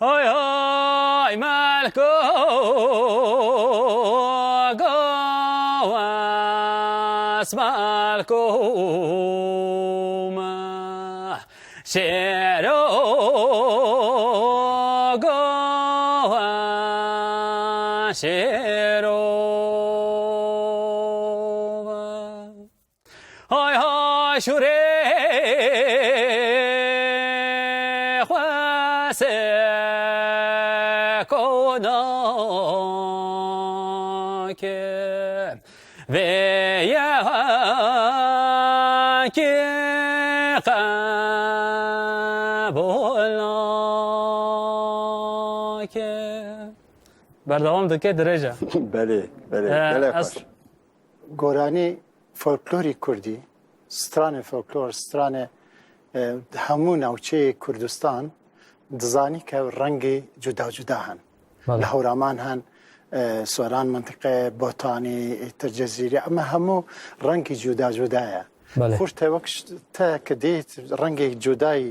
هۆی هۆی مەلکۆ گۆواس مەلکۆ شێرۆ گۆوا شێرۆ هۆی هۆی شورێ خواسێ کۆناکێ ڤێیەکی قەبوڵ ناکێ. بەردەوام دەکەی درێژە. بەلێ بەلێ گەلێ ئەس خوش. گۆرانی فۆلکلۆری کوردی سترانێ فۆلکلۆر سترانێ هەموو ناوچەیەک کوردستان دزانی کە ڕەنگی جودا جودا هەن لە هەورامان هەن سۆران منتیقەیە بۆتانی ئیتر جەزیرە ئەمە هەموو ڕەنگی جودا جودایە خوشتە وەک تە کە دێت ڕەنگێک جودای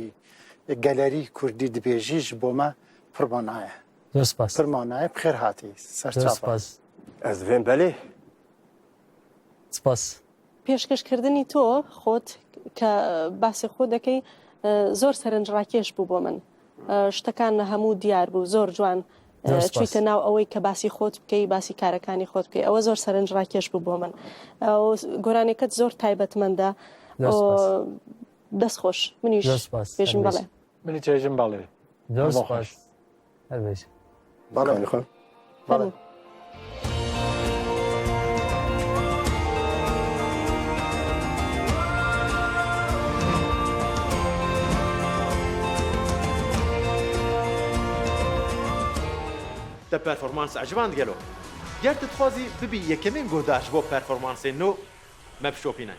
گەلەری کوردی دبێژیش بۆمە پڕمانایە پرمانایە بخێر هاتی سەرچاو ئەس دەبێن بەلێ سپاس. پێشکەشکردنی تۆ خۆت کە باسی خۆ دەکەی زۆر سەرنجڕاکێش بوو بۆ من شتەکان هەموو دیار بوو زۆر جوان چیتە ناو ئەوەی کە باسی خۆت بکەی باسی کارەکانی خۆت بکەی ئەوە زۆر سەرنج ڕاکێش بوو بۆ من گۆرانەکەت زۆر تایبەتمەندە دەست خۆش منیش پێشم بەڵێ منی چێژم بەڵێ زۆر خۆش بەڵێ بەڵێ. Te performans eciband gelo? Ger tu dixwazî bibî yekemîn guhdar ji bo performansên nû, me bişopîne.